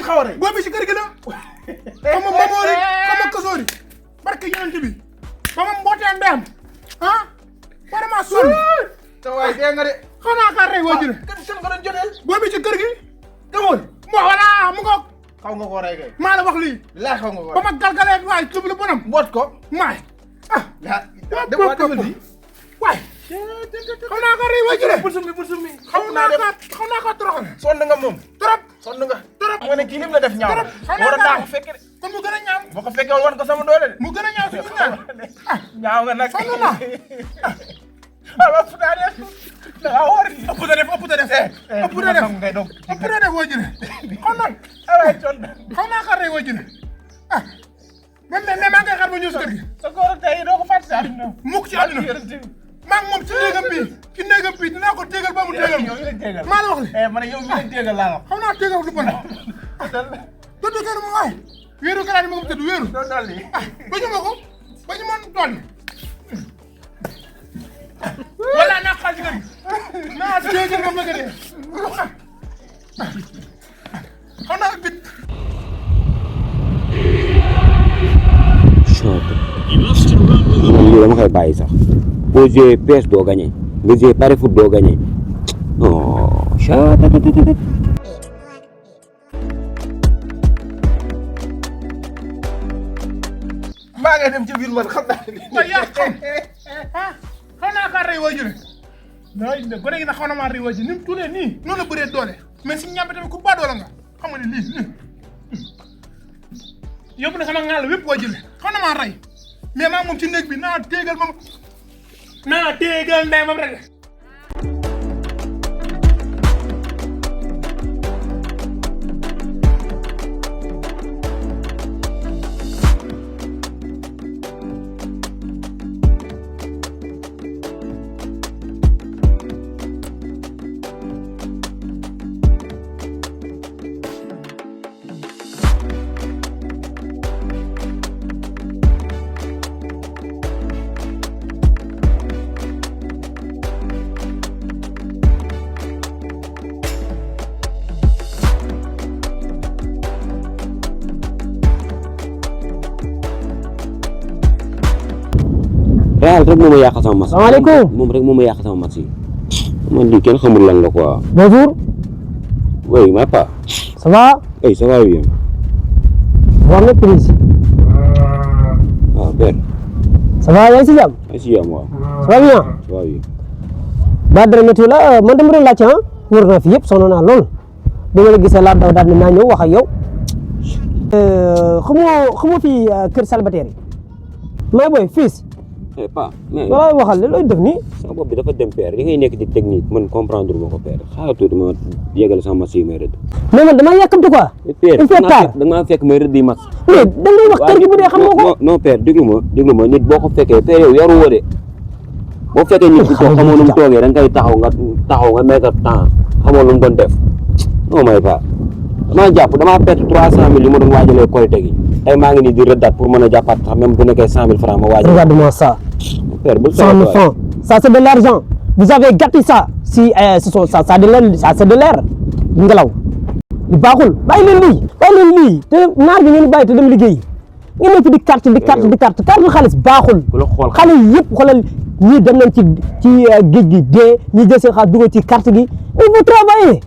xaw a rey. boo bi ci kër gi la. xam nga mamoori xam nga kasoori. barke yonent bi. ba ma mbootee ndeyam. ah. vraiment sonn. te waaye dee nga de. xanaa kaa rey woo jële. kan nga doon joteel. boo bi ci kër gi. demoon. voilà mu ngoog. xaw nga koo rey kay. maa la wax lii. laa xaw nga koo ba rey. ma galgalee waaye tub lu bonam. mboot ko. maay. ah. defal lii. waay. xaw naa kaa rey woo jële. pour summi. xaw naa kaa toroxal. sonn nga moom. trop. sonn nga. trop ma ne kii lim la def ñaaw. trop xaw war a naa daa kaa ko fekke de. kon mu gën a ñaaw. boo ko fekkee woon ko sama doole de. mu gën a ñaaw suñu ñaar. ah. ñaaw nga nag. sonn naa. waaw fu daa def. da ngaa war di. ëpp da def ëpp da def. ëpp da def ngay doog. ëpp da def woo jële. xaw naa. waaye sonn. xaw naa kaa rey woo jële. ah. man de maa ngi koy xaar ba ñëw si kër gi. sa góor ak tey doo ko fàtte sax. mukk ci àdduna. maa ngi moom ci néegam bii dinaa ko téegal ba mu téegal yow mi lañ téegal. maa la wax li. ma ne yow mi lañ téegal laa la. xam naa téegal du bon. tëdd kër mu waay. wéeru garaat yi ma ko tëdd wéeru. doo dolli. ba ñu ma ko ba ñu mën dolli. wala naa xaal ci kër gi. naa téegal ba bëgg a dee. xam naa bit. lii dama koy bàyyi sax boo joué PS doo gagné nga joué pari foot doo gagné non maa ngi dem ci biir man xam naa. waaye yaa xam ah xaw naa kaa rey waajur nooy ne ba léegi nag xaw na maa rey waajur ni mu tuulee nii noonu la bëree doole mais si ñàmbe tamit ku baa doole nga xam nga ne lii yóbbu na sama ŋaal wépp waajur xaw na maa rey mais maa moom ci néeg bi naa téegal moom naa téegal ndey moom rek Real rek moo ma yàq sama match. salaamaaleykum moom rek moo ma yàq sama match yi. man lii kenn xamul lan la quoi. bonjour. oui ma pa. ça va. oui ça va bien. voir le prise. waaw père. ça va yaa ngi si jàmm. maa ngi si jàmm waaw. ça va bien. ça va bien. ba dara métti la man dama doon laajte ah wër naa fi yëpp sonn naa lool bi ma la gisee laa daw daal ne naa ñëw wax ak yow. xamoo fi kër Salvateur yi. may booy fils. pa mais walaay waxal looy def nii. sama bopp bi dafa dem père li ngay nekk di technique man comprendre ma ko père xaaral tuuti ma yeggal sama match yi may rëdd. mais man damaa yàkkamti quoi. père il fait tard da nga maa fekk may rëdd yi match. mais da ngay wax kër gi bu dee xam nga ko. non père déglu ma nit boo ko fekkee père yow yaru woo de boo fekkee nit ki toog xamoo nu mu toogee da nga koy taxaw nga may ko temps xamoo lu mu doon def non may pas damaa jàpp damaa perte 300 000 yu ma doon waajalee Korité gi tey maa ngi nii di rëddaat pour mën a jàppaat sax même bu nekkee 100 000 francs ma waajal. regarde-moi ça. père bu 100 000 francs ça c'est de l'argent vous avez gâté ça si ça c'est de l'air ngelaw li baaxul bàyyi leen lii te naar bi ngeen bàyyi te dem liggéey ngeen nekk di carte xaalis baaxul xale yi yëpp xoolal ñii dem nañ ci géej gi dee ñii jël seen xaalis dugal ci carte gi il faut travailler